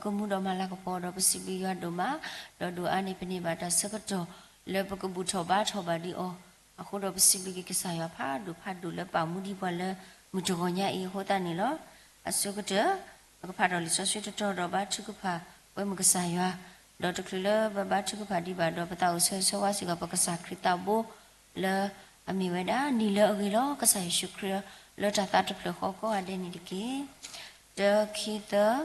ကမူဒီးမၤလၤကပီၤဒီးပစံးဘျုးယွၤဒိၣ်မး, ဒီးဒိၣ်အါန့ၢ်ပန့ၢ်ဘၣ်တၢ်ဆၢကတီၢ်လၢပကဘူၣ်ထီၣ်ဘါထီၣ်ဘၣ်ဒံးအီၤ, အဃိဒီးပစံးဘျုးက့ၤကစၢ်ယွၤဖးဒိၣ်ဖးဒိၣ်လၢပာ်မူဒံးပှၤလၢမုၢ်တဂီၤညါအံၤအဃိသတးန့ၣ်လီၤ. အဆိကတၢၢ် ပကဖးထီၣ်လံာ်စီဆှံတတီၤဒီးဘါထုကဖၣ် ပှဲမုၢ်ကစၢ်ယွၤ, ဒီးတချုးလၢပဘါထုကဖၣ်ဒံးဘၣ်ဒီး ပသးအိၣ်ဆၢဂ့ၤဆၢဝါစ့ၢ်ကီးပကစၢ်ခရံာ်သးဘိ လၢအမ့ၢ်ဝဲဒၣ် နံၤလၢအဂ့ၤလီၤ ကစၢ်ယ့ၣ်ၡူးခရံာ်ဧၢ, လၢတၢ်သးတဖျၢၣ်ဃီကိးဂၤဒဲးန့ၣ်တက့ၢ်. တၢ ခံ သၢ,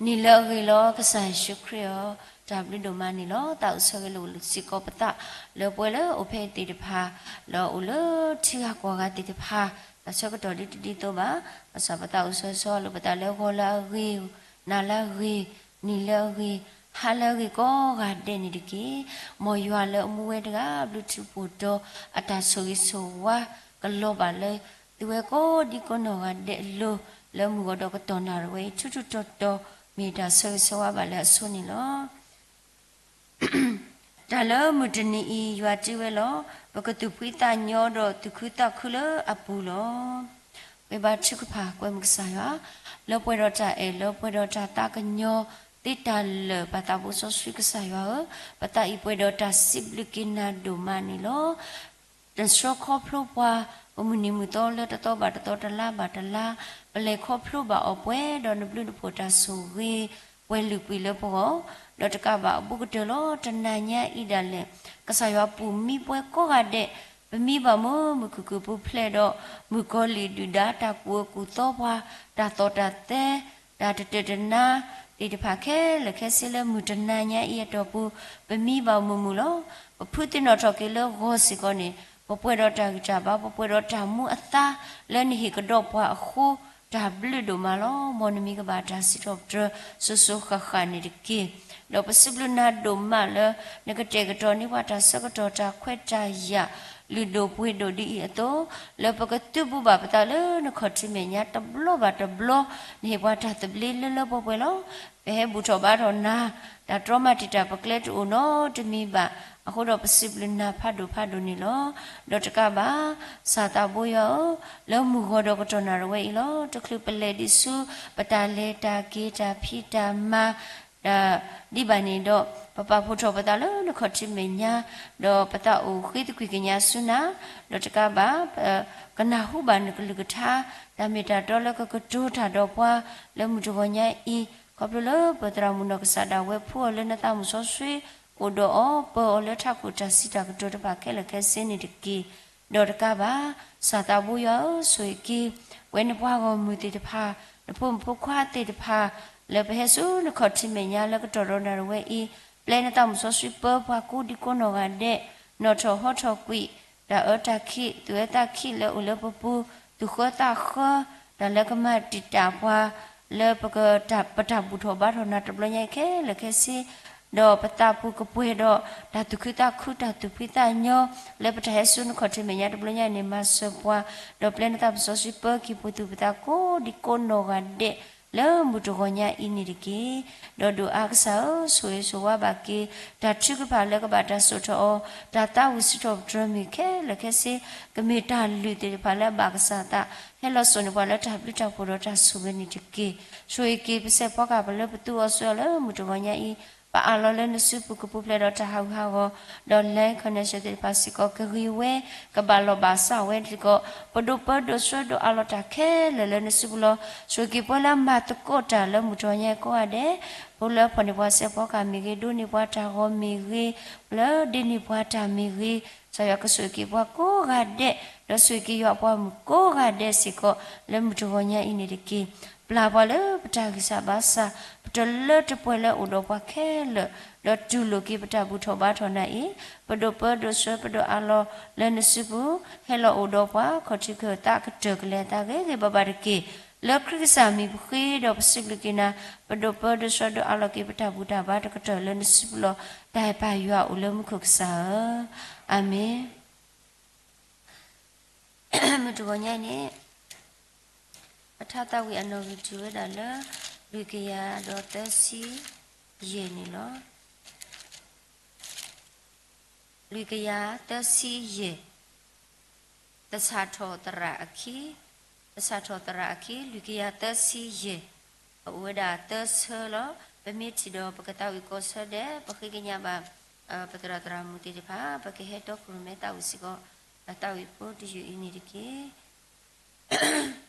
နံၤလၢအဂ့ၤလီၤ ကစၢ်ယ့ၣ်ၡူးခရံာ်ဧၢ, တၢ်ဘျုးဒိၣ်မးန့ၣ်လီၤ. သးအိၣ်ဆၢဂ့ၤလိာ်စ့ၢ်ကီးပသး လၢပဝဲလၢအိၣ်ဖဲအံၤသ့ၣ်တဖၣ်, ဒီးအိၣ်လၢထံဂၤကီၢ်ဂၤသ့ၣ်တဖၣ်, တၢ်ဆၢကတီၢ်ဒ်တဒ်သိးဘၣ်, ဘၣ်ဆၣ်ပသးအိၣ်ဆၢဂ့ၤဆၢဝါလိာ်ပသးလၢဂီၤလၢအဂ့ၤ, နၤလၢအဂ့ၤ, နံၤလၢအဂ့ၤ, ဟါလၢအဂ့ၤကိးဂၤဒဲးန့ၣ်တက့ၢ်. မ်ယွၤလၢအမူဝဲတဂၤ ဘျုးထူးဖှိၣ်တီၤ အတၢ်ဆိၣ်ဂ့ၤဆိၣ်ဝါ ကလီၤဘၣ်လၢ သုဝဲကိးဒံကိးနီၢ်ဂၤဒဲးအလိၤ, လၢမုၢ်ဂီၤဒီးကတီၢ်နၣ်ရံၣ်ဝဲအံၤ ထူထူတီတီ မ့ၢ်တၢ်ဆၢဂ့ၤဆၢဝါဘၣ်လၢအဆိန့ၣ်လီၤ. တၢ်လၢမုၢ်တနံၤအံၤ ယွၤတ့ဝဲလီၤ. ပကသူၣ်ဖှံသးညီဒီးသူၣ်ခုသးခုလၢအပူၤလီၤ. ပဘါထုကဖၣ် ကွဲမုၢ်ကစၢ်ယွၤ, လၢပှဲၤဒီးတၢ်အဲၣ် လၢပှဲၤဒီးတၢ်သးကညီၤသ့တၢ်လၢာ် ပသးဘိစီဆှံကစၢ်ယွၤဧၢ, ပသးအံၤပှဲၤဒီးတၢ်စံးဘျုးက့ၤနၤဒိၣ်မးန့ၣ်လီၤ. နဆှၢခီဖျိပှၤ ပမုၢ်နံၤမုၢ်သီလၢတသီဘၣ်တသီ တလါဘၣ်တလါ, ပလဲၤခီဖျိဘၣ်အီၤပှဲၤဒီးနဘျုးနဖှိၣ်တၢ်ဆိၣ်ဂ့ၤ ပှဲၤလုာ်ကွံာ်လၢပဂီၢ်, ဒီးတကးဘၣ်အဘူးကတၢၢ်လီၤ. တနၤညါအံၤဒၣ်လဲာ် ကစၢ်ယွၤပူၤမံပှဲၤကိးဂၤဒဲး, ပမံဘၣ်မုာ်မုာ်ခုၣ်ခုၣ်ပူၤဖျဲးဒီး မုၣ်ကီၤလံၢ်ဒုၣ်ဒါ တၢ်ကူၣ်အၢကူၣ်သီပှၤ တၢ်သီၣ်တၢ်သဲ တၢ်တတၢၢ်တနါသ့ၣ်တဖၣ်ခဲလၢာ်ခဲဆ့လၢမုၢ်တနၤညါအံၤအတီၢ်ပူၤ, ပမံဘၣ်မုာ်မုာ်လီၤ. ပဖုသ့ၣ်နီၣ်ထီၣ်က့ၤလၢဂီၤစ့ၢ်ကီးန့ၣ် ပပှဲၤဒီးတၢ်ဂံၢ်တၢ်ဘါ, ပပှဲၤဒီးတၢ်မူအသါလၢနဟ့ၣ်ကဒီးပှၤအဃိ, တၢ်ဘျုးဒိၣ်မးလီၤ. မ်နမံၤကဘၣ်တၢ်စံးထီၣ်ပတြၢၤ စိၤစိၤဃၣ်ဃၣ်န့ၣ်တက့ၢ်. ဒီးပစံးဘျုးနၤဒိၣ်မးလၢ နကတဲာ်ကတီၤန့ၢ်ပှၤတၢ်ဆၢကတီၢ်တၢ်ခွဲးတၢ်ယာ် လုၢ်ဒိၣ်ပှ့ၤဒိၣ်ဒ်အံၤအသိး, လၢပကသုးဘူးဘၣ်ပသးလၢနခီၣ်ထံးမဲာ်ညါတဘျီဘၣ်တဘျီ, နဟ့ၣ်ပှၤတၢ်သဘျ့လၢလၢပှဲၤပှဲၤလီၤ. ပဟဲဘူၣ်ထီၣ်ဘါထီၣ်နၤ, တၢ်တြီမၤတံာ်တာ်ပကျဲတအိၣ်နီတမံၤဘၣ်. အဃိဒီးပစံးဘျုးနၤဖးဒိၣ်ဖးဒိၣ်န့ၣ်လီၤ. ဒီးတကးဘၣ် စၢ်သးဘိယွၤဧၢ, လၢမုၢ်ဂီၤဒီးကတီၢ်နၣ်ရံၣ်ဝဲအံၤလီၤ. တချုးပလဲၤဒံးဆူ ပတၢ်လဲၤတၢ်က့ၤ တၢ်ဖံးတၢ်မၤ ဒ်ဘၣ်န့ၣ်ဒီး ပပာ်ဖှိၣ်ထီၣ်ပသးလၢနခီၣ်ထံးမဲာ်ညါ, ဒီးပသးအိၣ်ဃ့သကွံာ်ကညးဆူနၤ, ဒီးတကးဘၣ် ကနၢ်ဟူဘၣ်နကလုၢ်ကထါ, တၢ်မ့ၢ်တၢ်တီလၢကကတိၤတၢ်ဒီးပှၤ လၢမုၢ်တဂီၤညါအံၤ, ခီဖျိလၢပသရၣ်မုၣ်နီၢ်ကစၢ်ဒၣ်ဝဲဖှူအီၤလၢနသးမုၢ်စီဆှံ, အိၣ်ဒီးအီၤ ပၢအီၤလၢထးခိၣ်တၢ်စံးတၢ်ကတိၤတဖၣ်ခဲလၢာ်ခဲဆ့န့ၣ်တက့ၢ်. ဒီးတကးဘၣ် စၢ်သးဘိယွၤဧၢ, ဆိၣ်ဂ့ၤက့ၤ ပဝဲနပှၤဂီၢ်မုၢ်သ့ၣ်တဖၣ်, နဖိမုၣ်ဖိခွါသ့ၣ်တဖၣ်, လၢပဟဲဆူနခီၣ်ထံးမဲာ်ညါလၢကတီၢ်ဒီးနၣ်ရံၣ်ဝဲအံၤ, ပျဲနသးမုၢ်စီဆှံပၢပှၤကိးဒံကိးနီၢ်ဂၤဒဲး, နီၣ်ထီၣ်ဟီထီၣ်ကွံာ် တၢ်အၢတၢ်ခံး သူၣ်အၢသးခံးလၢအိၣ်လၢပပူၤ, သူၣ်ဃၢသးဃၢ, တၢ်လၢကမၤတံာ်တာ်ပှၤ လၢပက ပတၢ်ဘူၣ်ထီၣ်ဘါထီၣ်နၤတဘျီညါအံၤခဲလၢာ်ခဲဆ့, ဒီးပသးပူၤကပှဲၤဒီး တၢ်သူၣ်ခုသးခု တၢ်သူၣ်ဖှံသးညီ, လၢပတၢ်ဟဲဆူနခီၣ်ထံးမဲာ်ညါတဘျီညါအံၤန့ၣ် မၤစၢၤပှၤ, ဒီးပျဲနသးမုၢ်စီဆှံပၢက့ၤပှၤသူၣ်ပသးကိးဒံကိးနီၢ်ဂၤဒဲး လၢမုၢ်တဂီၤညါအံၤန့ၣ်တက့ၢ်. ဒီးဒိၣ်အါကစၢ်ဧၢ, ဆိၣ်ဂ့ၤဆိၣ်ဝါဘၣ်က့ၤ တၢ်ထုကဖၣ်လၢကဘၣ်တၢ်စိာ်ထီၣ်အီၤ, တၢ်သးဝံၣ်စံးထီၣ်ပတြၢၤမ့ၢ်ခဲလၢာ်ခဲဆ့, ကမ့ၢ်တၢ်လုၢ်သ့ၣ်တဖၣ်လၢအဘၣ်ကစၢ်သး, ဟဲလီၤစိာ်န့ၢ်ပှၤလၢတၢ်ဘျုးတၢ်ဖှိၣ်ဒီးတၢ်ဆိၣ်ဂ့ၤန့ၣ်တက့ၢ်. ဆိၣ်ဂ့ၤက့ၤပစဲးဖီကဟၣ် ပလၢပသူအီၤစၢအီၤလၢမုၢ်တဂီၤညါအံၤ, ပအးလီၤလၢနစုပူၤကပူၤဖျဲးဒီးတၢ်ဟးဂူာ်ဟးဂီၤ, ဒီး land connection သ့ၣ်တဖၣ်စ့ၢ်ကီး ကဂ့ၤဝဲ, ကဘၣ်လီၢ်ဘၣ်စးဝဲစ့ၢ်ကီး, ပဒိးပၢဒိးဆှၢဒိးအးလီၤတၢ်ခဲလၢာ်လၢနစုပူၤလီၤ. ဆိၣ်ဂ့ၤက့ၤပှၤလၢမၤသကိးတၢ်လၢမုၢ်တဂီၤညါကိးဂၤဒဲး, ပှၤလၢဖီၣ်န့ၢ်ပှၤစဲးဖီကဟၣ်မ့ၢ်ဂ့ၤ, ဒိးန့ၢ်ပှၤတၢ်ဂီၤမ့ၢ်ဂ့ၤ, ပှၤလၢဒ့န့ၢ်ပှၤတၢ်မ့ၢ်ဂ့ၤ, ကစၢ်ယွၤကဆိၣ်ဂ့ၤက့ၤပှၤကိးဂၤဒဲး, ဒီးဆိၣ်ဂ့ၤက့ၤယွၤပှၤမုၣ်ကိးဂၤဒဲးစ့ၢ်ကီး လၢမုၢ်တဂီၤညါအံၤန့ၣ်တက့ၢ်. ပျၢ်ပှၤလၢပတၢ်ဂံၢ်စၢ်ဘါစၢ်, ပတလၢတပှဲၤလၢအိၣ်ဒီးပှၤခဲလၢာ်, ဒီးတူၢ်လိာ်က့ၤပတၢ်ဘူၣ်ထီၣ်ဘါထီၣ်နၤအံၤ, ပဒိးပၢဒိးဆှၢပဒိးအးလီၤလၢနစုပူၤ, ဟဲလီၤအိၣ်ဒီးပှၤ ခီၣ်ထံးခၢၣ်သးကတၢၢ်ကလဲၤအသးဂ့ၤဂ့ၤဘၣ်ဘၣ်တက့ၢ်. လၢခရံာ်ကစၢ်မံၤပဃ့ဒီးပစံးဘျုးက့ၤနၤ, ပဒိးပၢဒိးဆှၢဒိးအးလီၤက့ၤပတၢ်ဘူၣ်တၢ်ဘါတကတၢၢ်လၢနစုပူၤလီၤ. တၢ်အဲၣ်ပၢ်ယွၤအိၣ်လၢမူခိၣ်ကစၢ်ဧၢ, အၤမ့ၣ်. မုၢ်တဂီၤညါအံၤန့ၣ် ပထါသးဝံၣ်အနီၣ်ဂံၢ်တုၤဝဲဒၣ်လၢ လွံၢ်ကယၤဒီးသၢဆံယဲၢ်န့ၣ်လီၤ. လွံၢ်ကယၤသၢဆံယဲၢ်, သဆၣ်ထီၣ်သရၣ်အခံ, သဆၣ်ထီၣ်သရၣ်အခံ လွံၢ်ကယၤသၢဆံယဲၢ်, အအိၣ်ဝဲဒၣ်သၢဆၢလီၤ. ပမ့ၢ်ထံၣ်ဒီးပကသးဝံၣ်ကိးဆၢဒဲး ပဃ့ကညးဘၣ် ပသရၣ်သရၣ်မုၣ်သ့ၣ်တဖၣ် ပကဟဲတီခိၣ်ရိၣ်မဲသးဝံၣ်စ့ၢ်ကီး သးဝံၣ်ဖိတယုၢ်အံၤန့ၣ်တက့ၢ်.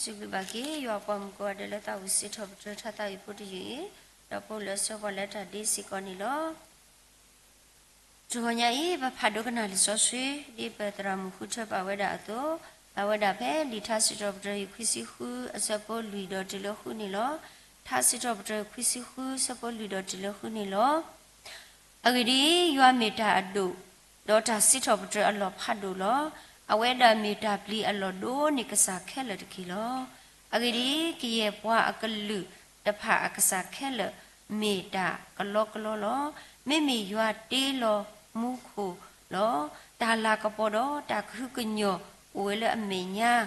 စံးဘျုးဘၣ်က့ၤ ယွၤပှၤမုၣ်ကိးဂၤဒဲးလၢသးဝံၣ်စံးထီၣ်ပတြၢၤထါသးဝံၣ်ဖိတယုၢ်အံၤ, ဒီးပအိၣ်လၢအဆၢပှၤလၢတၢ်ဒ့စ့ၢ်ကီးန့ၣ်လီၤ. တဂီၤညါအံၤ ပဖးဒိကနၣ်လံာ်စီဆှံ ဒ်ပသရၣ်မုၣ်ဃုထၢပာ်ဝဲဒၣ်အသိး, အဝဲဒၣ်ဖဲလံာ်ထါစံးထီၣ်ပတြၢၤ ယူၢ်ခွံဆံဃု အဆၢဖိလွံၢ်ဒီးတုၤလၢဃုန့ၣ်လီၤ. ထါစံးထီၣ်ပတြၢၤ ယူၢ်ခွံဆံဃု အဆၢဖိလွံၢ်ဒီးတုၤလၢဃုန့ၣ်လီၤ. အဂ့ၢ်ဒ်အံၤ, ယွၤမ့ၢ်တၢ်အဒိၣ်, ဒီးတၢ်စံးထီၣ်ပတြၢၤအလီၢ်ဖးဒိၣ်လီၤ. အဝဲဒၣ်မ့ၢ်တၢ်ပျံၤအလီၢ်ဒိၣ်န့ၢ်ကစၢ်ခဲလၢာ်တက့ၢ်လီၤ. အဂ့ၢ်ဒ်အံၤ, ကယဲၢ်ပှၤအကလုာ်တဖၣ်အကစၢ်ခဲလၢာ် မ့ၢ်တၢ်ကလီကလီလီၤ. မ့မ့ၢ်ယွၤတ့လီၤမူခိၣ်လီၤ. တၢ်လၤကပီၤဒီးတၢ်ကဟုကညီၢ်အိၣ်ဝဲလၢအမဲာ်ညါ,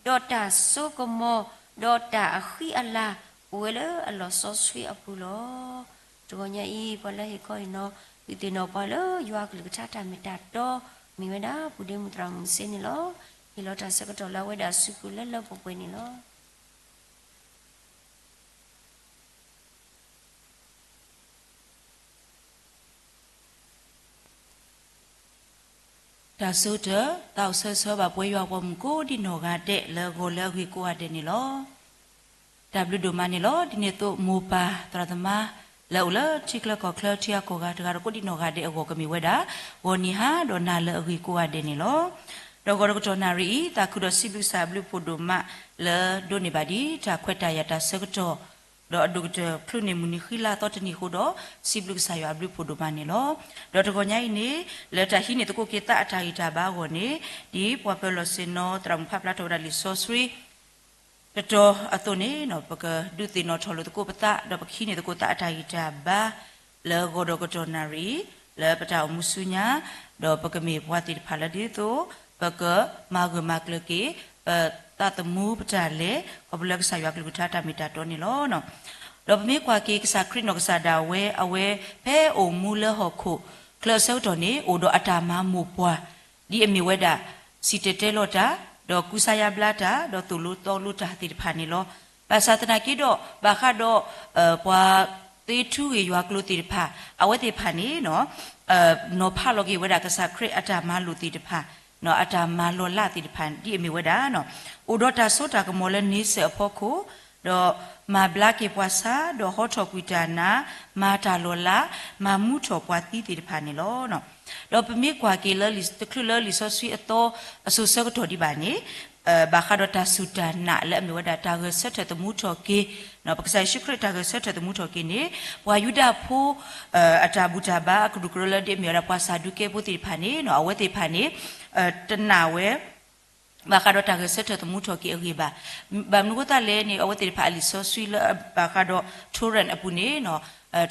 ဒီးတၢ်စိကမီၤ, ဒီးတၢ်အဃံအလၤ အိၣ်ဝဲလၢအလီၢ်စီဆှံအပူၤလီၤ. တဂီၤညါအံၤ ပှၤလၢဟ့ၣ်ခီဟ့ၣ်နီၤ ဒုးသ့ၣ်နီၣ်ပှၤလၢယွၤအကလုၢ်ကထါတၢ်မ့ၢ်တၢ်တီ မ့ၢ်ဝဲဒၣ် ပုၢ်ဒ့မုၣ်သရၣ်မုၣ်စ့န့ၣ်လီၤ. ဟ့ၣ်လီၤတၢ်ဆၢကတီၢ်လၢအဝဲဒၣ်အစုပူၤလၢလၢပှဲၤပှဲၤန့ၣ်လီၤ. တၢ်ဆိကတၢၢ် သးအိၣ်ဆၢဂ့ၤဆၢဝါဘၣ်ပဝဲယွၤပှၤမုၣ်ကိးဒံနီၢ်ဂၤဒဲး လၢဂီၤလၢအဂ့ၤကိးဂၤဒဲးန့ၣ်လီၤ. တၢ်ဘျုးဒိၣ်မးန့ၣ်လီၤ. ဒ်န့ၣ်အသိး မိၢ်ပၢ်သရၣ်သမါ လၢအအိၣ်လၢထံချၢကီၢ်ချၢ ထံဂၤကီၢ်ဂၤ တဂၤဒီးကိးဒံနီၢ်ဂၤဒဲးအဂီၢ် ကမ့ၢ်ဝဲဒၣ် ဂီၤနံၤဟါဒီးနၤလၢအဂ့ၤကိးဂၤဒဲးန့ၣ်လီၤ. ဒီးဂီၤတကတီၢ်နၣ်ရံၣ်အံၤ သးခုဒီးစံးဘျုးကစၢ်အဘျုးအဖှိၣ်ဒိၣ်မး လၢဒိးန့ၢ်ဘၣ်ဒံးတၢ်ခွဲးတၢ်ယာ်တၢ်ဆၢကတီၢ် ဒီးအဒိၣ်ကတၢၢ်ချုးန့ၢ်မုၢ်နံၤဃံလၤသီတနံၤအဃိဒီး စံးဘျုးကစၢ်ယွၤအဘျုးအဖှိၣ်ဒိၣ်မးန့ၣ်လီၤ. ဒီးတဂီၤညါအံၤန့ၣ် လၢတၢ်ဟံးန့ၢ်သကိးက့ၤသးအတၢ်ဂံၢ်တၢ်ဘါအဂီၢ်န့ၣ် ဒ်ပှၤပၢၤလီၢ်ဆ့ၣ်နီၤ သရၣ်မုၣ်ဖးဖျါထီၣ်ဝဲဒၣ်လံာ်စီဆှံ တတီၤအသိးန့ၣ် ပကဒုးသ့ၣ်နီၣ်ထီၣ်လိာ်သကိးပသး ဒီးပကဟံးန့ၢ်သကိးသးအတၢ်ဂံၢ်တၢ်ဘါ လၢဂီၤဒီးကတီၢ်နၣ်ရံၣ် လၢပတၢ်အိၣ်မူဆူညါ ဒီးပကမ့ၢ်ပှၤသ့ၣ်တဖၣ်လၢဒ်သိး ပကမၤဂၢၢ်မၤကျၢၤက့ၤ ပသးသမူပတၢ်လဲၤ ခီဖျိလၢကစၢ်ယွၤအကလုၢ်ကထါတၢ်မ့ၢ်တၢ်တီန့ၣ်လီၤ. ဒီးပမ့ၢ်ကွၢ်က့ၤကစၢ်ခရံာ်နီၢ်ကစၢ်ဒၣ်ဝဲ အဝဲဖဲအိၣ်မူလၢဟီၣ်ခိၣ် ချၢအဆၢကတီၢ်န့ၣ် အိၣ်ဒီးအတၢ်မၤမိၢ်ပှၢ် ဒ်အမ့ၢ်ဝဲဒၣ် စံၣ်တဲၤတဲလီၤတၢ်, ဒီးကူစါယါဘျါတၢ်, ဒီးသိၣ်လိသီလိတၢ်သ့ၣ်တဖၣ်န့ၣ်လီၤ. ဘၣ်ဆၣ်သနာ်က့ဒီး ဘၣ်ဃးဒီး ပှၤသ့ထူဂ့ၢ်ယွၤကျိၤသ့ၣ်တဖၣ် အဝဲသ့ၣ်တဖၣ်န့ၣ် နီၤဖးလီၤက့ၤဝဲဒၣ်ကစၢ်ခရံာ်အတၢ်မၤလိာ်သ့ၣ်တဖၣ်, အတၢ်မၤလီၤလးသ့ၣ်တဖၣ် ဒ်အမ့ၢ်ဝဲဒၣ် အိၣ်ဒီးတၢ်စိတၢ်ကမီၤလၢန့ဆၢၣ်အဖီခိၣ်, ဒီးမၤဘျါက့ၤပှၤဆါ, ဒီးဟီထီၣ်ကွံာ်တၢ်နါ, မၤတၢ်လီၤလး, မၤမူထီၣ်ပှၤသံသ့ၣ်တဖၣ်န့ၣ်လီၤ. ဒီးပမ့ၢ်ကွၢ်က့ၤလၢ တချုးလၢလံာ်စီဆှံအသီအစိၤဆၢကတီၢ်ဒံးဘၣ်န့ၣ် ဘၣ်ဃးဒီးတၢ်စူၢ်တၢ်နာ်လၢအမ့ၢ်ဝဲဒၣ်တၢ်ဂဲၤဆၢထၢၣ်သမူထီၣ်က့ၤ, ပကစၢ်ယ့ၣ်ၡူးခရံာ်တၢ်ဂဲၤဆၢထၢၣ်သမူထီၣ်က့ၤန့ၣ် ပှၤယူဒၤဖိ အတၢ်ဘူၣ်တၢ်ဘါအကရူၢ်ကရၢလၢဒ်အမ့ၢ်ဝဲဒၣ်ပှၤစၤဒူးကဲဖိသ့ၣ်တဖၣ်န့ၣ် အဝဲသ့ၣ်တဖၣ်န့ၣ် တနာ်ဝဲ ဘၣ်ဃးဒီးတၢ်ဂဲၤဆၢထၢၣ်သမူထီၣ်က့ၤအဂ့ၢ်ဘၣ်. ဘၣ်မနုၤအဃိသတးလဲၣ်န့ၣ် အဝဲသ့ၣ်တဖၣ်အလံာ်စီဆှံလၢဘၣ်ဃးဒီး Torah အပူၤန့ၣ်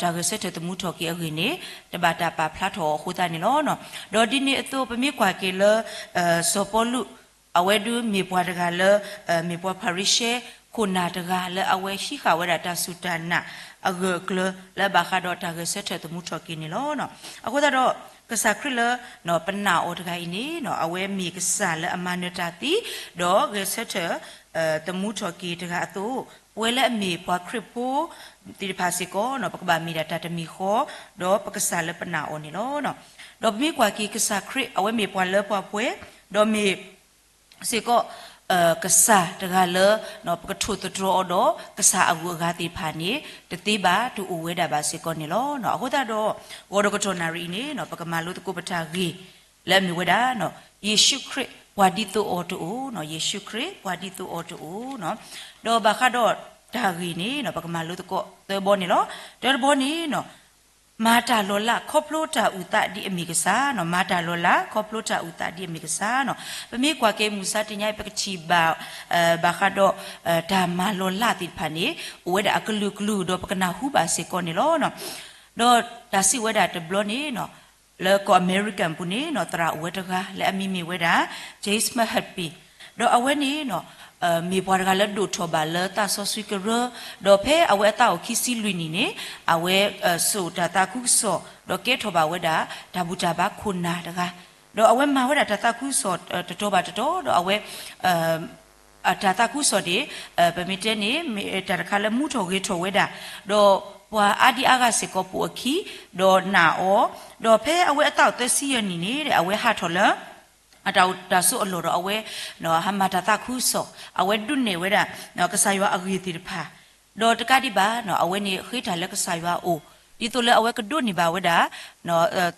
တၢ်ဂဲၤဆၢထၢၣ်သမူထီၣ်က့ၤအဂ့ၢ်န့ၣ် တဘၣ်တၢ်ပာ်ဖျါထီၣ်အီၤအဃိသတးန့ၣ်လီၤ. ဒီးဒ်န့ၣ်အသိး ပမ့ၢ်ကွၢ်က့ၤလၢ စီၤပီလူး အဝဲဒၣ်မ့ၢ်ပှၤတဂၤလၢ မ့ၢ်ပှၤဖၤရံၤၡဲ ခိၣ်နၢ်တဂၤလၢအဝဲဟံးဃာ်ဝဲဒၣ်တၢ်စူၢ်တၢ်နာ်အဂၢၢ်အကျၢၤလၢအဘၣ်ဃးဒီးတၢ်ဂဲၤဆၢထၢၣ်သမူထီၣ်က့ၤန့ၣ်လီၤ. အဃိသတးဒီး ကစၢ်ခရံာ်လၢ ပနာ်အီၤတဂၤအံၤန့ၣ် အဝဲမ့ၢ်ကစၢ်လၢအမၤနၢၤတၢ်သံ ဒီးဂဲၤဆၢထၢၣ် သမူထီၣ်က့ၤတဂၤအသိး ပဝဲလၢအမ့ၢ်ပှၤခရံာ်ဖိသ့ၣ်တဖၣ်စ့ၢ်ကီး ပကဘၣ်မ့ၢ်ဒၣ်တၢ်တမံၤဃီ ဒီးပကစၢ်လၢပနာ်အီၤန့ၣ်လီၤ. ဒီးပမ့ၢ်ကွၢ်က့ၤကစၢ်ခရံာ် အဝဲမ့ၢ်ပှၤလၢပှၤပှဲၤ ဒီးမ့ၢ် စ့ၢ်ကီး ကစၢ်တဂၤလၢ ပကထိၣ်သတြီၤအီၤဒီး ကစၢ်အဂုၤအဂၤသ့ၣ်တဖၣ်န့ၣ် တသ့ဘၣ်တအိၣ်ဝဲဒၣ်ဘၣ်စ့ၢ်ကီးန့ၣ်လီၤ. အဃိသတးဒီး ဂီၤဒီးကတီၢ်နၣ်ရံၣ်အံၤန့ၣ် ပကမၤလိသကိးပတၢ်ဂ့ၢ် လၢအမ့ၢ်ဝဲဒၣ် ယ့ၣ်ၡူးခရံာ်ပှၤဒ်သိးအီၤတအိၣ်, ယ့ၣ်ၡူးခရံာ်ပှၤဒ်သိးအီၤတအိၣ်. ဒီးဘၣ်ဃးဒီးတၢ်ဂ့ၢ်န့ၣ် ပကမၤလိသကိးသၢဘီန့ၣ်လီၤ. တၢတဘီန့ၣ် မၤတၢ်လီၤလးခီဖျိတၢ်အုၣ်သးဒ်အမ့ၢ်ကစၢ်, မၤတၢ်လီၤလးခီဖျိတၢ်အုၣ်သးဒ်အမ့ၢ်ကစၢ်န့ၣ်. ပမ့ၢ်ကွၢ်က့ၤမုၢ်မဆါတနံၤအံၤ ပကထံၣ်ဘၣ် ဘၣ်ဃးဒီး တၢ်မၤလီၤလးသ့ၣ်တဖၣ်န့ၣ် အိၣ်ဝဲဒၣ်အကလုာ်ကလုာ် ဒီးပကနၢ်ဟူဘၣ်စ့ၢ်ကီးန့ၣ်လီၤ. ဒီးတၢ်စံးဝဲဒၣ်တဘျီန့ၣ် လၢကီၢ်အမဲရကၤပူၤန့ၣ် သရၣ်အိၣ်ဝဲတဂၤ လၢအမံၤမ့ၢ်ဝဲဒၣ် James Happy, ဒီးအဝဲန့ၣ် မ့ၢ်ပှၤတဂၤလၢဒိၣ်ထီၣ်ဘၣ်လၢသးစီဆှံကရၢ, ဒီးဖဲအဝဲအသးအိၣ်ခံဆံလွံၢ်နံၣ်န့ၣ် အဝဲစိာ်တၢ်သးခုကစီၣ် ဒီးကဲထီၣ်ဘၣ်ဝဲဒၣ် တၢ်ဘူၣ်တၢ်ဘါခိၣ်နၢ်တဂၤ, ဒီးအဝဲမၤဝဲဒၣ်တၢ်သးခုကစီၣ် တတီၤဘၣ်တတီၤ ဒီးအဝဲ တၢ်သးခုကစီၣ်န့ၣ် ပမ့ၢ်တဲန့ၣ် မ့ၢ်တၢ်တခါလၢမူထီၣ်ဂဲၤထီၣ်ဝဲဒၣ်, ဒီးပှၤအါဒံအါဂၤစ့ၢ်ကီးပိာ်အခံ, ဒီးနာ်အီၤ, ဒီးဖဲအဝဲအသးအိၣ်သၢဆံယဲၢ်နံၣ်န့ၣ် အဝဲဟးထီၣ်လၢ အတၢ်အိၣ်တၢ်ဆိးအလီၢ်ဒီးအဝဲ ဟးမၤတၢ်သးခုကစီၣ်, အဝဲဒုးနဲၣ်ဝဲဒၣ် ကစၢ်ယွၤအဂ့ၢ်သ့ၣ်တဖၣ်, ဒီးတကးဒံးဘၣ် အဝဲန့ၣ်ဃ့တၢ်လၢကစၢ်ယွၤအအိၣ်, ဒ်သိးလၢအဝဲကဒိးန့ၢ်ဘၣ်ဝဲဒၣ်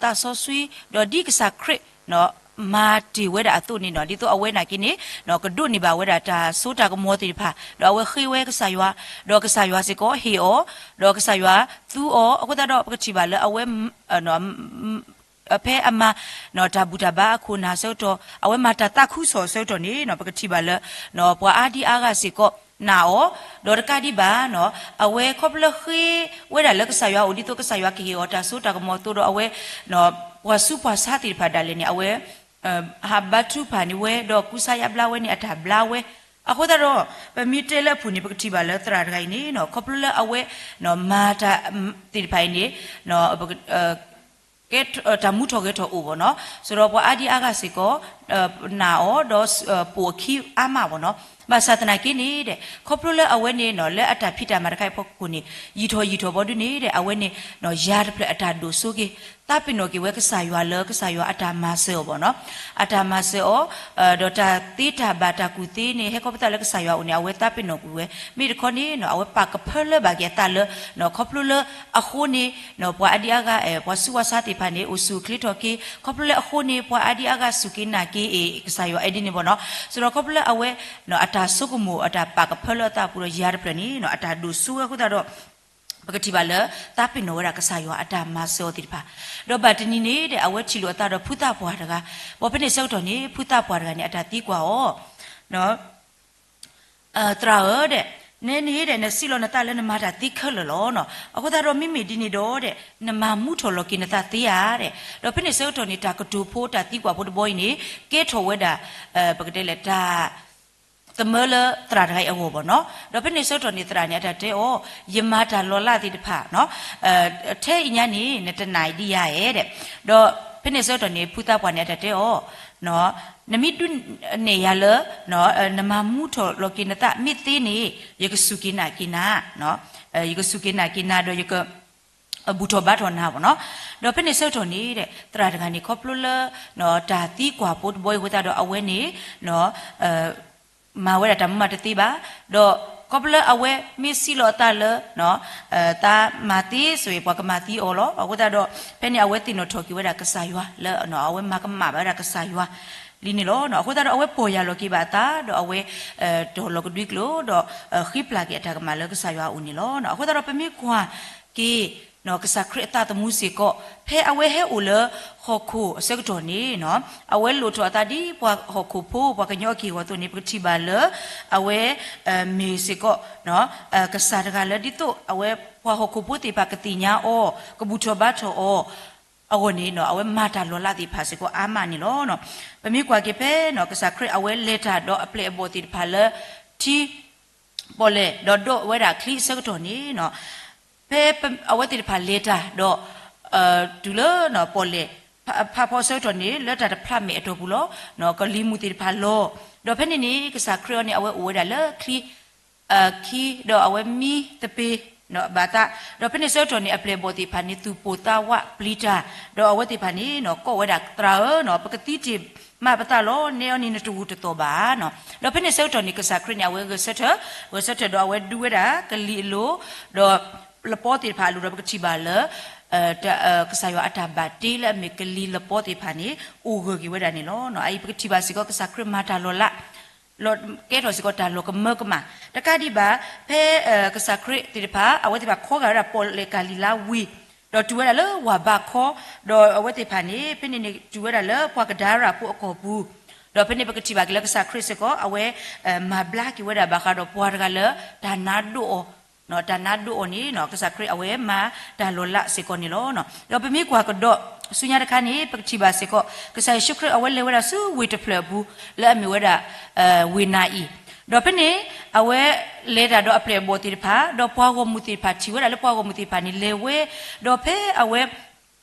သးစီဆှံ, ဒီးဒ်ကစၢ်ခရံာ် မၤတ့ၢ်ဝဲဒၣ်အသိးန့ၣ် ဒ်သိးအဝဲနာ်က့န့ၣ် ကဒိးန့ၢ်ဘၣ်ဝဲဒၣ်တၢ်စိတၢ်ကမီၤသ့ၣ်တဖၣ်, ဒီးအဝဲဃ့ဝဲကစၢ်ယွၤ, ဒီးကစၢ်ယွၤစ့ၢ်ကီးဟ့ၣ်အီၤ, ဒီးကစၢ်ယွၤသူအီၤ, အဃိသတးဒီးပကထံၣ်ဘၣ်လၢအဝဲ ဖဲအမၤ တၢ်ဘူၣ်တၢ်ဘါအခိၣ်နၢ်အဆၢကတီၢ် အဝဲမၤတၢ်သးခုကစီၣ်အဆၢကတီၢ်န့ၣ် ပကထံၣ်ဘၣ်လၢ ပှၤအါဒံအါဂၤစ့ၢ်ကီးနာ်အီၤ, ဒီးတကးဒံးဘၣ် အဝဲခီဖျိလၢဃ့ဝဲဒၣ်လၢကစၢ်ယွၤအအိၣ် ဒ်သိးကစၢ်ယွၤကဟ့ၣ်အီၤတၢ်စိတၢ်ကမီၤအသိးဒီးအဝဲ ပှၤဆူးပှၤဆါသ့ၣ်တဖၣ်ဒၣ်လဲာ်န့ၣ် အဝဲ ဟးဘါထုကဖၣ်န့ၢ်ဝဲ ဒီးကူစါယါဘျါဝဲန့ၣ် အတၢ်ဘျါဝဲ, အဃိသတးဒီး ပမ့ၢ်တဲလၢအပူၤန့ၣ် ပကထံၣ်ဘၣ်လၢသရၣ်တဂၤအံၤန့ၣ် ခီဖျိလၢအဝဲ မၤတၢ်သ့ၣ်တဖၣ်အံၤန့ၣ် တၢ်မူထီၣ်ဂဲၤထီၣ်အိၣ်ဘၣ်နီၤ, ဆိုတော့ပှၤအါဒံအါဂၤစ့ၢ်ကီး နာ်အီၤ ဒီးပိာ်အခံအါမးဘၣ်နီၤ, ဘၣ်ဆၣ်သနာ်က့န့ၣ်ဒီး ခီဖျိလၢအဝဲန့ၣ်နီၤ လၢအတၢ်ဖံးတၢ်မၤတခါအံၤအဖီခိၣ်န့ၣ် ယံာ်ထီၣ်ယံာ်ထီၣ်ဘီဒုန့ၣ်ဒီး အဝဲန့ၣ် ယၤတဖျၢၣ်အတၢ်ဒိၣ်စိက့ၤ သးပ့ၤနီၣ်က့ၤဝဲကစၢ်ယွၤလၢကစၢ်ယွၤအတၢ်မၤစၢၤအီၤဘၣ်နီၤ, အတၢ်မၤစၢၤအီၤ ဒီးတၢ်သ့တၢ်ဘၣ်တၢ်ကူၣ်သ့န့ၣ် ဟဲခီဖျိလၢကစၢ်ယွၤအအိၣ်န့ၣ် အဝဲသးပ့ၤနီၣ်ကွံာ်ဝဲ, မ့ၢ်တခီန့ၣ်နီၤ အဝဲပာ်ကဖၢလၢဘၣ်က့ၤအသးလၢ ခီဖျိလၢအဃိန့ၣ် ပှၤအါဒံအါဂၤ ပှၤဆူးပှၤဆါသ့ၣ်တဖၣ်န့ၣ် အိၣ်ဆူၣ်အိၣ်ချ့ထီၣ်က့ၤ, ခီဖျိလၢအဃိန့ၣ် ပှၤအါဒံအါဂၤစူၢ်က့ၤနာ်က့ၤအီၤ ကစၢ်ယွၤအဲၣ်ဒ်န့ၣ်ဘၣ်နီၤ, ဆိုတော့ခီဖျိလၢအဝဲ အတၢ်ဆိကမိၣ်အတၢ်ပာ်ကဖၢလၢအသးအပူၤဒီး ယၤတဖျၢၣ်န့ၣ် အတၢ်ဒိၣ်စိဝဲအဃိသတးဒီး ပကထံၣ်ဘၣ်လၢ သးပ့ၤနီၣ်ဝဲဒၣ်ကစၢ်ယွၤအတၢ်မၤစၢၤအီၤသ့ၣ်တဖၣ်, ဒီးဘၣ်တနံၤန့ၣ်ဒီး အဝဲထံၣ်လိာ်အသးဒီးဖုသးပှၢ်တဂၤ, ပှၤဖဲန့ၣ်ဆၢကတီၢ်န့ၣ် ဖုသးပှၢ်တဂၤန့ၣ် အတၢ်သံကွၢ်အီၤ သရၣ်ဧၢဒီး နန့ၣ်ဒီး နစံးလီၤနသးလၢနမၤတၢ်သ့ခဲလၢာ်လီၤ. အဃိသတးဒီးမ့မ့ၢ်ဒ်န့ၣ်ဒီးဒီး နမၤမူထီၣ်လီၤက့ၤနသးသ့ဧါဒီး, ဒီးဖဲန့ၣ်ဆၢကတီၢ်န့ၣ် တၢ်ကတိၤဖိတၢ်သံကွၢ်ဖိတဘီအံၤန့ၣ် ကဲထီၣ်ဝဲဒၣ် ပကတဲလဲၣ် တၢ် သမၢလၢသရၣ်တဂၤအံၤအဂီၢ်ဘၣ်နီၤ, ဒီးဖဲန့ၣ်ဆၢကတီၢ်န့ၣ် သရၣ်န့ၣ် အတၢ်တဲအီၤ ယမၤတၢ်လီၤလးသ့ၣ်တဖၣ် ထဲအံၤညါန့ၣ် နတနာ်ဒံးယၤဧါဒီး, ဒီးဖဲန့ၣ်ဆၢကတီၢ်န့ၣ် ဖုသးပှၢ်န့ၣ် အတၢ်တဲအီၤ နမ့ၢ်ဒုးနဲၣ်ယၤလၢ နမၤမူထီၣ်လီၤက့ၤနသးမ့ၢ်သ့န့ၣ် ယကစူၢ်က့ၤနာ်က့ၤနၤ, ယကစူၢ်က့ၤနာ်က့ၤနၤဒီးယက ဘူၣ်ထီၣ်ဘါထီၣ်နၤဘၣ်နီၤ, ဒီးဖဲန့ၣ်ဆၢကတီၢ်န့ၣ်ဒီး သရၣ်တဂၤန့ၣ် ခီဖျိလၢ တၢ်သံကွၢ်ဖိတဘီအံၤအဃိသတးဒီးအဝဲန့ၣ် မၤဝဲဒၣ်တၢ်မူမးတသ့ဘၣ်, ဒီးခီဖျိလၢအဝဲမ့ၢ်စံးလီၤအသးလၢ သးမၤသ့စ့ၢ် ပှၤကမၤသံအီၤလီၤ. အဃိသတးဒီး ဖဲန့ၣ်အဝဲသ့ၣ်နီၣ်ထီၣ်က့ၤဝဲဒၣ်ကစၢ်ယွၤလၢ အဝဲမၤကမၣ်ဘၣ်ဝဲဒၣ်ကစၢ်ယွၤလံန့ၣ်လီၤ. အဃိသတးဒီးအဝဲပီၢ်ယၢ်လီၤက့ၤဘၣ်အသး ဒီးအဝဲ တီၢ်လီၤကဒွံကျိာ် ဒီးဃ့ပျၢ်က့ၤအတၢ်ကမၣ်လၢကစၢ်ယွၤအအိၣ်န့ၣ်လီၤ. အဃိသတးဒီးပမ့ၢ်ကွၢ်က့ၤ ကစၢ်ခရံာ်အသးသမူစ့ၢ်ကီး ဖဲအဝဲဟဲအိၣ်လၢဟီၣ်ခိၣ်အဆၢကတီၢ်န့ၣ် အဝဲလိၣ်ထီၣ်အသးဒ်ပှၤဟီၣ်ခိၣ်ဖိ ပှၤကညီအက့ၢ်အဂီၤအသိးန့ၣ် ပကထံၣ်ဘၣ်လၢ အဝဲ မ့ၢ်စ့ၢ်ကီး ကစၢ်တဂၤလၢဒ်သိးအဝဲပှၤဟီၣ်ခိၣ်ဖိသ့ၣ်တဖၣ်ကသ့ၣ်ညါအီၤ ကဘူၣ်ထီၣ်ဘါထီၣ်အီၤ အဂီၢ်န့ၣ် အဝဲမၤတၢ်လီၤလးသ့ၣ်တဖၣ်စ့ၢ်ကီးအါမးန့ၣ်လီၤ. ပမ့ၢ်ကွၢ်က့ၤဖဲ ကစၢ်ခရံာ်အဝဲလဲၤတၢ်ဒီးအပျဲၢ်အဘီၣ်သ့ၣ်တဖၣ်လၢ ထံ ပီၣ်လဲၣ် ဒီးဒိးဝဲဒၣ်ချံအဆၢကတီၢ်န့ၣ် ဖဲအဝဲသ့ၣ်တဖၣ်လဲၤတၢ်ဒီး တုၤလၢပီၣ်လဲၣ် ဖးဖီအဆၢကတီၢ်န့ၣ် လၢတၢ်တဖျးမဲာ်အတီၢ်ပူၤလီၤ. ကလံၤမုၢ်သ့ၣ်တဖၣ်လီၤ. ဒီးဖဲန့ၣ်န့ၣ် ကစၢ်ခရံာ်အံၤန့ၣ် အဝဲအိၣ်ဝဲဒၣ်လၢချံ ခံ ဒီးအဝဲမံသပ့ၤဘၣ်သး, ဒီးဖဲန့ၣ်ဆၢကတီၢ်န့ၣ် အပျဲၢ်အဘီၣ်သ့ၣ်တဖၣ်န့ၣ် သူၣ်ပိၢ်သးဝးပျံၤတၢ်, ဒီးအဝဲသ့ၣ်တဖၣ်န့ၣ် ကိးဝဲဒၣ် သရၣ်ဧၢ, ပကသံတ့ၢ်မးပသးလီၤ, နဲအီၤန့ၣ်နတဂုာ်တသီၣ်ဘၣ်. ဒီးဖဲန့ၣ်ဆၢကတီၢ်န့ၣ် ကစၢ်ခရံာ်န့ၣ် အဝဲဂဲၤဆၢထၢၣ်, ဂဲၤဆၢထၢၣ်ဒီးအဝဲဒူဝဲဒၣ်ကလံၤအလိၤ, ဒီးလပီသ့ၣ်တဖၣ်အလိၤဒီး ပကထံၣ်ဘၣ်လၢ ကစၢ်ယွၤအတၢ်ဘၣ်တ့လၢအမ့ၢ်ကလံၤလပီသ့ၣ်တဖၣ်န့ၣ် အိၣ်ဂၢၢ်က့ၤဝဲဒၣ်န့ၣ်လီၤ. အအံၤပကထံၣ်ဘၣ်စ့ၢ်ကီး ကစၢ်ခရံာ်မၤတၢ်လီၤလး ကဲထီၣ်စ့ၢ်ကီးတၢ်လီၤကမၢကမၣ်. တကးဒံးဘၣ် ဖဲကစၢ်ခရံာ်သ့ၣ်တဖၣ် အဝဲသ့ၣ်တဖၣ်ခီဂာ်ဝဲဒၣ်ပီၣ်လဲၣ်ကၤလံၤလါဝံၤ ဒီးတုၤဝဲဒၣ်လၢဝၢ်ဘးခီ, ဒီးအဝဲသ့ၣ်တဖၣ်န့ၣ် ဖဲန့ၣ်န့ၣ် တုၤဝဲဒၣ်လၢပှၤကဒါရၣ်ဖိအကီၢ်ပူၤ, ဒီးဖဲန့ၣ်ပကထံၣ်ဘၣ်က့ၤလၢကစၢ်ခရံာ်စ့ၢ်ကီး အဝဲမၤဘျါက့ၤဝဲဒၣ်ဘၣ်ဃးဒီးပှၤတဂၤလၢ တၢ်နါဒိၣ်အီၤ တၢ်နါဒိၣ်အီၤန့ၣ် ကစၢ်ခရံာ်အဝဲမၤတၢ်လီၤလးစ့ၢ်ကီးန့ၣ်လီၤ. ဒီးပမ့ၢ်ကွၢ်ကဒီးဆူညါတခါန့ၣ် ပကထံၣ်ဘၣ်စ့ၢ်ကီး ကစၢ်ယ့ၣ်ၡူးခရံာ်အဝဲလဲၤဝဲဒၣ်ဆူဝ့ၢ်တဖျၢၣ်အပူၤ လၢအမ့ၢ်ဝဲဒၣ် ဝ့ၢ်နၤအံၤ, ဒီးဖဲန့ၣ် အဝဲလဲၤတၢ်ဒီးအပျဲၢ်အဘီၣ်သ့ၣ်တဖၣ်, ဒီးပှၤဂီၢ်မုၢ်သ့ၣ်တဖၣ်ထံၣ်ဝဲဒၣ်လၢပှၤဂီၢ်မုၢ်သ့ၣ်တဖၣ်န့ၣ်လဲၤဝဲ, ဒီးဖဲအဝဲ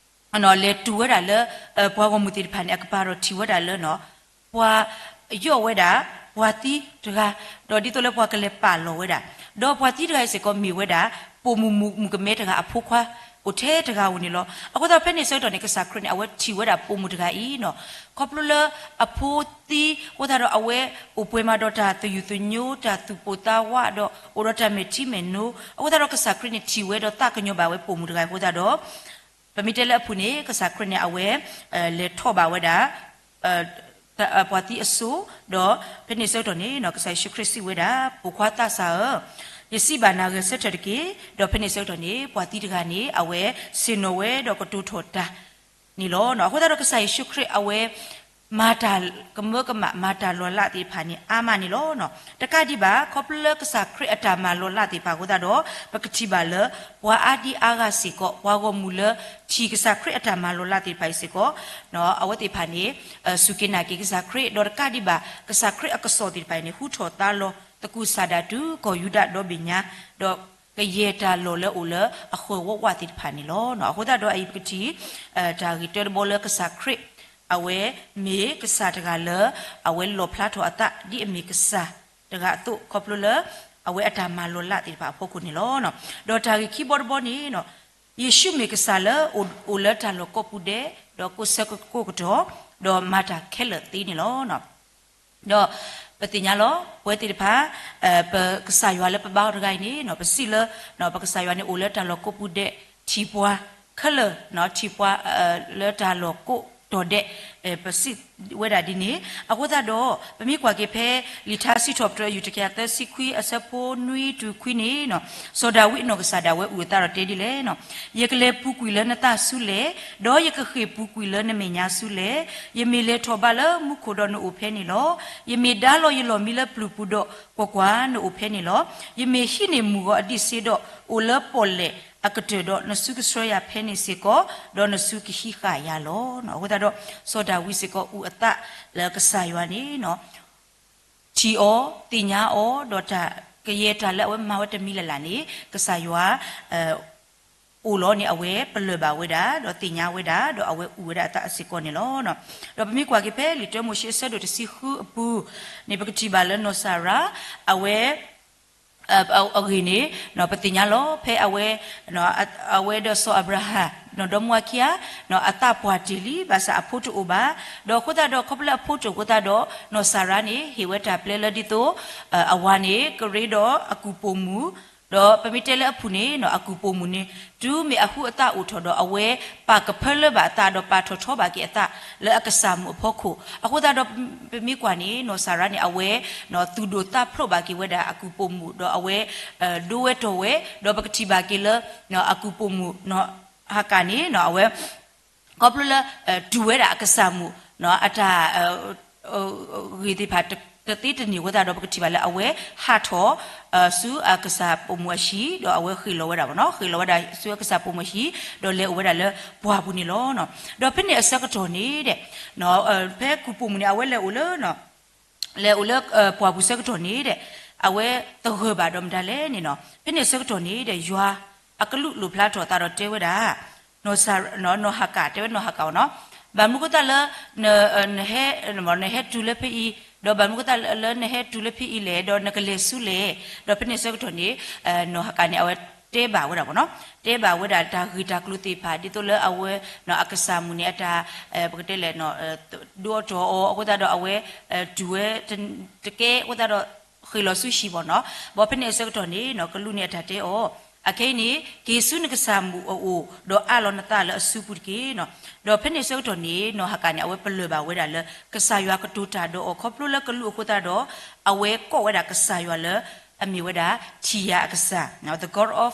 လဲၤတုၤဝဲဒၣ်လၢ ပှၤဂီၢ်မုၢ်သ့ၣ်တဖၣ်န့ၣ် အကပၤဒီးထံၣ်ဝဲဒၣ်လၢ ပှၤယီၣ်ဝဲဒၣ် ပှၤသံတဂၤ, ဒီးဒ်သိးလၢပှၤကလဲၤ ပာ်လီၤဝဲဒၣ်, ဒီးပှၤသံတဂၤအံၤစ့ၢ်ကီးမ့ၢ်ဝဲဒၣ် ပိာ်မုၣ်မုၣ်ကမဲတဂၤအဖိခွါ အိၣ်ထဲတဂၤဧိၤန့ၣ်လီၤ. အဃိသတးဒီးဖဲန့ၣ်ဆၢကတီၢ်န့ၣ် ကစၢ်ခရံာ်န့ၣ် အဝဲထံၣ်ဝဲဒၣ်ပိာ်မုၣ်တဂၤအံၤန့ၣ် ခီဖျိလၢအဖိသံအဃိသတးဒီး အဝဲအိၣ်ပှဲၤမးဒီးတၢ်သယုၢ်သညိ တၢ်သူၣ်ပိာ်သးဝးဒီး အိၣ်ဒီးတၢ်မဲာ်ထံမဲာ်နိ, အဃိသတးဒီးကစၢ်ခရံာ်န့ၣ် ထံၣ်ဝဲဒီးသးကညီၤဘၣ်ဝဲပိာ်မုၣ်တဂၤအဃိသတးဒီး ပမ့ၢ်တဲလၢအပူၤန့ၣ် ကစၢ်ခရံာ်န့ၣ် အဝဲ လဲၤထီၣ်ဘၣ်ဝဲဒၣ် ပှၤသံအစိၤ, ဒီးဖဲန့ၣ်ဆၢကတီၢ်န့ၣ် ကစၢ်ယ့ၣ်ၡူးခရံာ်စံးဝဲဒၣ်, ပိာ်ခွါသးစၢ်ဧၢ, ယစံးဘၣ်နၤဂဲၤဆၢထၢၣ်တက့ၢ်. ဒီးဖဲန့ၣ်ဆၢကတီၢ်န့ၣ် ပှၤသံတဂၤန့ၣ် အဝဲဆ့ၣ်နီၤဝဲဒီးကတိၤထီၣ်တၢ်န့ၣ်လီၤ. အဃိသတးဒီးကစၢ်ယ့ၣ်ၡူးခရံာ်အဝဲ မၤတၢ်ကမၢကမၣ် မၤတၢ်လီၤလးသ့ၣ်တဖၣ်န့ၣ် အါမးန့ၣ်လီၤ. တကးဒံးဘၣ် ခီဖျိလၢကစၢ်ခရံာ်အတၢ်မၤလီၤလးသ့ၣ်တဖၣ်အဃိသတးဒီး ပကထံၣ်ဘၣ်လၢ ပှၤအါဒံအါဂၤစ့ၢ်ကီး ပှၤဂီၢ်မုၢ်လၢထံၣ်ကစၢ်ခရံာ်အတၢ်မၤလီၤလးသ့ၣ်တဖၣ်အံၤစ့ၢ်ကီး အဝဲသ့ၣ်တဖၣ်န့ၣ် စူၢ်က့ၤနာ်က့ၤကစၢ်ခရံာ် ဒီးတကးဒံးဘၣ် ကစၢ်ခရံာ်အကစီၣ်သ့ၣ်တဖၣ်အံၤန့ၣ် ဟူထီၣ်သါလီၤ သကူးစၢ်ဒၣ်တုၤကီၢ်ယူဒၤဒီဘ့ၣ်ညါ, ဒီးကယဲၢ်တၢ်လီၢ်လၢအိၣ်လၢအဃၢၤဝးဝးသ့ၣ်တဖၣ်န့ၣ်လီၤ. အဃိသတးဒီးအအံၤပကထံၣ် တၢ်ဂ့ၢ်တၢတဘီလၢကစၢ်ခရံာ် အဝဲမ့ၢ်ကစၢ်တဂၤလၢ အဝဲလီၣ်ဖျါထီၣ်အသးဒ်အမ့ၢ်ကစၢ်တဂၤအသိး ခီဖျိလၢ အဝဲအတၢ်မၤလီၤလးသ့ၣ်တဖၣ်အဖီခိၣ်န့ၣ်လီၤ. ဒီးတၢ်ဂ့ၢ်ခံဘီတဘီန့ၣ် ယ့ၣ်ၡူးမ့ၢ်ကစၢ်လၢ အိၣ်လၢတၢ်လီၢ်ကိးပူၤဒဲး, ဒီးကိးဆၢကိးကတီၢ်, ဒီးမၤတၢ်ခဲလၢာ်သ့န့ၣ်လီၤ. ဒီးပသ့ၣ်ညါလီၤ ပဝဲသ့ၣ်တဖၣ် ပကစၢ်ယွၤလၢပဘါအီၤတဂၤအံၤန့ၣ် ပစံးလၢ ပကစၢ်ယွၤန့ၣ်အိၣ်လၢတၢ်လီၢ်ကိးပူၤဒဲး ထံၣ်ပှၤခဲလၢာ် ထံၣ်ပှၤ လၢတၢ်လီၢ်ကိးတီၤဒဲး ပစံးဝဲဒၣ်ဒ်န့ၣ် အဃိသတးဒီး ပမ့ၢ်ကွၢ်က့ၤဖဲ လံာ်ထါစံးထီၣ်ပတြၢၤ ယူၢ်တကယၤသၢဆံခွံ အဆၢဖိနွံတုၤခွံန့ၣ် စီၤဒၤဝံးအနီၢ်ကစၢ်ဒၣ်ဝဲအုၣ်အသးဒီးတဲဒ်လဲၣ်, ယကလဲၤပူၤကွံာ်လၢနသးဆူလဲၣ်, ဒီးယကဃ့ၢ်ပူၤကွံာ်လၢနမဲာ်ညါဆူလဲၣ်. ယမ့ၢ်လဲၤထီၣ်ဘးလၢမူခိၣ်ဒီးနအိၣ်ဖဲန့ၣ်လီၤ. ယမ့ၢ်ဒါလီၤယလီၢ်မံလၢပျုၤပူၤဒီး ကွၢ်ကွၢ်, နအိၣ်ဖဲန့ၣ်လီၤ. ယမ့ၢ်ဟံးန့ၢ်မုၢ်ဂီၤအဒံးစ့ဒီး အိၣ်လၢပီၣ်လဲၣ်အကတၢၢ်ဒီး နစုကဆှၢယၤဖဲန့ၣ်စ့ၢ်ကီး, ဒီးနစုကဟံးဃာ်ယၤလီၤ. အဃိသတးဒီး စီၤဒၤဝံးစ့ၢ်ကီးအုၣ်အသးလၢကစၢ်ယွၤန့ၣ် ထံၣ်အီၤ, သ့ၣ်ညါအီၤ, ဒီးတၢ်ကယဲၢ်တၢ်လၢအဝဲမၤဝဲတမံၤလၢ်လၢ်န့ၣ် ကစၢ်ယွၤ အိၣ်လီၤန့ၣ် အဝဲပလၢၢ်ဘၣ်ဝဲဒၣ် ဒီးသ့ၣ်ညါဝဲဒၣ် ဒီးအဝဲအုၣ်ဝဲဒၣ်အသးစ့ၢ်ကီးန့ၣ်လီၤ. ဒီးပမ့ၢ်ကွၢ်က့ၤဖဲလံာ်တၢမိၤၡ့အဆၢဒိၣ်တဆံဃုအပူၤန့ၣ် ပကထံၣ်ဘၣ်လၢနီၢ်စၤရါ အဝဲ အဂ့ၢ်န့ၣ် ပသ့ၣ်ညါလီၤ ဖဲအဝဲ အဝဲဒီးစီၤအၤဘြၤဟၣ် နီၢ်ဒီမါဝၤခံဂၤ အသးပှၢ်တ့ၢ်လံ ဘၣ်ဆၣ်အဖိတအိၣ်ဘၣ်. ဒီးအဃိသတးဒီး ခီဖျိလၢအဖိတအိၣ်အဃိသတးဒီး နီၢ်စၤရါန့ၣ် ဟ့ၣ်ဝဲတၢ်ပျဲလၢဒ်သိး အဝၤန့ၣ် ကရ့ဒီးအကူၣ်ပိာ်မုၣ်, ဒီးပမ့ၢ်တဲလၢအပူၤန့ၣ် အကူၣ်ပိာ်မုၣ်န့ၣ် တုၤမ့ၢ်အဟူအသးအိၣ်ထီၣ်ဒီး အဝဲပာ်ကဖၢလၢဘၣ်အသး ဒီးပာ်ထီၣ်ထီဘၣ်က့ၤအသးလၢအကစၢ်မုၣ်အဖီခိၣ်. အဃိသတးဒီး ပမ့ၢ်ကွၢ်န့ၣ် နီၢ်စၤရါန့ၣ် အဝဲ သူၣ်ဒိၣ်သးဖျိးဘၣ်က့ၤဝဲဒၣ်အကူၣ်ပိာ်မုၣ် ဒီးအဝဲ ဒိဝဲတီၢ်ဝဲ ဒီးပကထံၣ်ဘၣ်က့ၤလၢ အကူၣ်ပိာ်မုၣ် ဟၤကၤန့ၣ် အဝဲ ခီဖျိလၢ တူၢ်ဝဲဒၣ်အကစၢ်မုၣ် အတၢ် ဂ့ၢ်သ့ၣ်တဖၣ်တသ့တန့ၢ်အဃိသတးဒီး ပကထံၣ်ဘၣ်လၢအဝဲဟးထီၣ် ဆူအကစၢ်ပိာ်မုၣ်အဟံၣ် ဒီးအဝဲဃ့ၢ်လီၤဝဲဒၣ်ဘၣ်နီၤ ဃ့ၢ်လီၤဝဲဒၣ်ဆူအကစၢ်ပိာ်မုၣ်အဟံၣ် ဒီးလဲၤအိၣ်ဝဲဒၣ်လၢပှၢ်ပူၤန့ၣ်လီၤ. ဒီးဖဲန့ၣ်အဆၢကတီၢ်န့ၣ်ဒီး ဖဲကူၣ်ပိာ်မုၣ်န့ၣ် အဝဲလဲၤအိၣ်လၢ လဲၤအိၣ်လၢပှၢ်ပူၤဆၢကတီၢ်န့ၣ်ဒီး အဝဲသဂၢၢ်ဘၣ်ဒီးမတၤလဲၣ်န့ၣ်နီၤ. ဖဲန့ၣ်အဆၢကတီၢ်န့ၣ်ဒီး ယွၤအကလူးလိၣ်ဖျါထီၣ်အသးဒီးတဲဝဲဒၣ် နီၢ်ဟကၤ, တဲဝဲနီၢ်ဟကၤအီၤနီၤ, ဘၣ်မနုၤအဃိသတးလၢ နဟဲတုၤလၢဖဲအံၤ, ဒီးဘၣ်မနုၤအဃိသတးလၢနဟဲတုၤလၢဖဲအံၤလဲၣ်, ဒီးနကလဲၤဆူလဲၣ်. ဒီးဖဲန့ၣ်အဆၢကတီၢ်န့ၣ် နီၢ်ဟကၤန့ၣ် အဝဲတဲဘၣ်ဝဲဒၣ်ဘၣ်နီၤ, တဲဘၣ်ဝဲဒၣ်တၢ်ဂ့ၢ်တၢ်ကျိၤသ့ၣ်တဖၣ် ဒ်သိးလၢအဝဲ အကစၢ်မုၣ်န့ၣ် အတၢ် ပကတဲလဲၣ် ဒုးအီၣ်တီၢ်အီၤအဃိသတးဒီး အဝဲတုၤဝဲတကဲအဃိသတးဒီး ဃ့ၢ်လီၤဆူဟံၣ်ဘၣ်နီၤ. ဘၣ်ဖဲန့ၣ်အဆၢကတီၢ်န့ၣ်နီၤ ကလူးန့ၣ်အတၢ်တဲအီၤ, အခဲအံၤန့ၣ် က့ၤဆူနကစၢ်မုၣ်အအိၣ် ဒီးအးလီၤနသးလၢအစုပူၤတက့ၢ်နီၤ. ဒီးဖဲန့ၣ်အဆၢကတီၢ်န့ၣ် နီၢ်ဟကၤန့ၣ် အဝဲပလၢၢ်ဘၣ်ဝဲဒၣ်လၢ ကစၢ်ယွၤကတိၤတၢ်ဒီးအီၤ ခီဖျိလၢကလူးအဃိသတးဒီး အဝဲကိးဝဲဒၣ်ကစၢ်ယွၤလၢ အမ့ၢ်ဝဲဒၣ် ထံၣ်ယၤအကစၢ်, the God of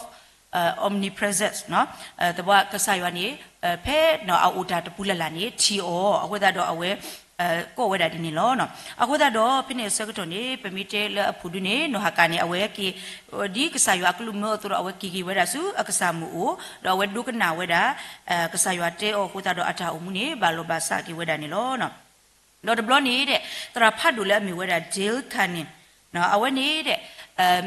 omnipresence သဘီကစၢ်ယွၤန့ၣ် ဖဲအအိၣ်တၢ်တပူၤလၢ်လၢ်န့ၣ် ထံၣ်အီၤအဃိသတးဒီး အဝဲ ကိးဝဲဒၣ်ဒ်န့ၣ်လီၤ. အဃိသတးဒီး ဖဲန့ၣ်အဆၢကတီၢ်န့ၣ် ပမ့ၢ်တဲလၢအဖုၣ်ဒုန့ၣ် နီၢ်ဟကၤန့ၣ် အဝဲက့ၤ ဒ်ကစၢ်ယွၤအကလူးမၢအသိးဒီး အဝဲက့ၤက့ၤဝဲဒၣ်ဆူအကစၢ်မုၣ်အအိၣ် ဒီးအဝဲဒိကနၣ်ဝဲဒၣ် ကစၢ်ယွၤတဲအီၤအဃိသတးဒီး အတၢ်အိၣ်မူန့ၣ် ဘၣ်လီၤဘၣ်စးက့ၤဝဲဒၣ်န့ၣ်လီၤ. ဒီးတဘျီန့ၣ်ဒီး သရၣ်ဖးဒိၣ်လၢအမ့ၢ်ဝဲဒၣ် Dale Carnegie အဝဲန့ၣ်ဒီး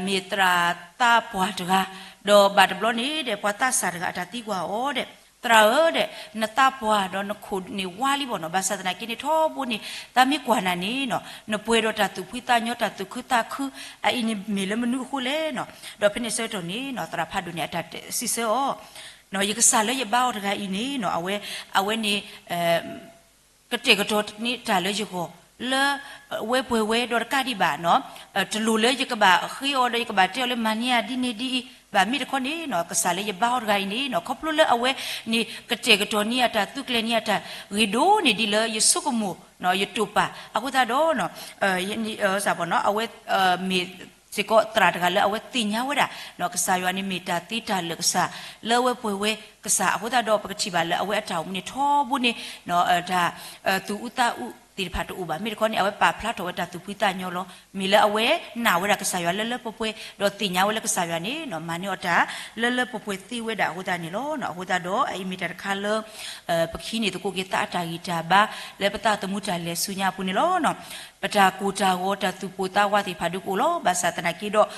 မ့ၢ်သရၣ်သးပှၢ်တဂၤ, ဒီးဘၣ်တဘျီန့ၣ်ဒီး ပှၤသးစၢ်တဂၤအတၢ်သံကွၢ်အီၤဒီး သရၣ်ဧၢဒီး နသးပှၢ်ဒီးနခိၣ်န့ၣ်ဝါလံဘၣ်နီၤ, ဘၣ်ဆၣ်သနာ်က့န့ၣ် ထီဘိန့ၣ် သးမ့ၢ်ကွၢ်နၤန့ၣ်နီၤ နပှဲၤဒီးတၢ်သူၣ်ဖှံသးညီ တၢ်သူၣ်ခုသးခု အအံၤန့ၣ်မ့ၢ်လၢမနုၤအဃိလဲၣ်နီၤ. ဒီးဖဲန့ၣ်အဆၢကတီၢ်န့ၣ်နီၤ သရၣ်ဖးဒိၣ်န့ၣ် အတၢ်စံးဆၢအီၤ ယကစၢ်လၢယဘါအီၤတဂၤအံၤန့ၣ်နီၤ အဝဲ အဝဲန့ၣ် ကတဲာ်ကတီၤန့ၢ်တၢ်လၢယဂီၢ် လၢဝဲပှဲၤဝဲဒီးတကးဒံးဘၣ်နီၤ, တလိၣ်လၢယကဘၣ်ဃ့အီၤဒီး ယကဘၣ်တဲအီၤလၢမၤန့ၢ်ယၤဒ်န့ၣ်ဒ်အံၤဘၣ်. မ့ၢ်တခီန့ၣ်နီၤ ကစၢ်လၢယဘါအီၤတဂၤအံၤန့ၣ်နီၤ ခီဖျိလၢအဝဲန့ၣ် ကတဲာ်ကတီၤန့ၢ်အတၢ် သူကျဲၤန့ၢ်အတၢ်ဂ့ၤဒိၣ်န့ၢ်ဒ်လၢယဆိကမိၣ် ယတိာ်ပာ်အဃိသတးဒီး အဝဲ မ့ၢ်စ့ၢ်ကီးသရၣ်တဂၤလၢအဝဲသ့ၣ်ညါဝဲဒၣ် ကစၢ်ယွၤန့ၣ်မ့ၢ်တၢ်သ့တၢ်လၢာ်ကစၢ် လၢအဝဲပှဲၤဝဲကစၢ်အဃိသတးဒီး ပကထံၣ်ဘၣ်လၢအဝဲအတၢ်အိၣ်မူန့ၣ် ထီဘိန့ၣ် တၢ် သူၣ်အူသးအူသ့ၣ်တဖၣ်တအိၣ်ဘၣ်. မ့ၢ်တခီန့ၣ် အဝဲပာ်ဖျါထီၣ်ဝဲတၢ်သူၣ်ဖှံသးညီလီၤ. မ့ၢ်လၢအဝဲနာ်ဝဲဒၣ်ကစၢ်ယွၤလၢလၢပှဲၤပှဲၤ ဒီးသ့ၣ်ညါဝဲလၢကစၢ်ယွၤန့ၣ် မၤန့ၢ်အီၤတၢ်လၢလၢပှဲၤပှဲၤသ့ဝဲဒၣ်အဃိသတးန့ၣ်လီၤ. အဃိသတးဒီး အအံၤမ့ၢ်တၢ်တခါလၢ ပကဟံးန့ၢ်သကိးက့ၤသးအတၢ်ဂံၢ်တၢ်ဘါ လၢပသးသမူတၢ်လဲၤဆူညါအပူၤန့ၣ်လီၤ. ပတၢ်ကိၢ်တၢ်ဂီၤ တၢ်သူၣ်ပိၢ်သးဝးသ့ၣ်တဖၣ်ဒုးကအိၣ်လီၤ. ဘၣ်ဆၣ်သနာ်က့ဒီး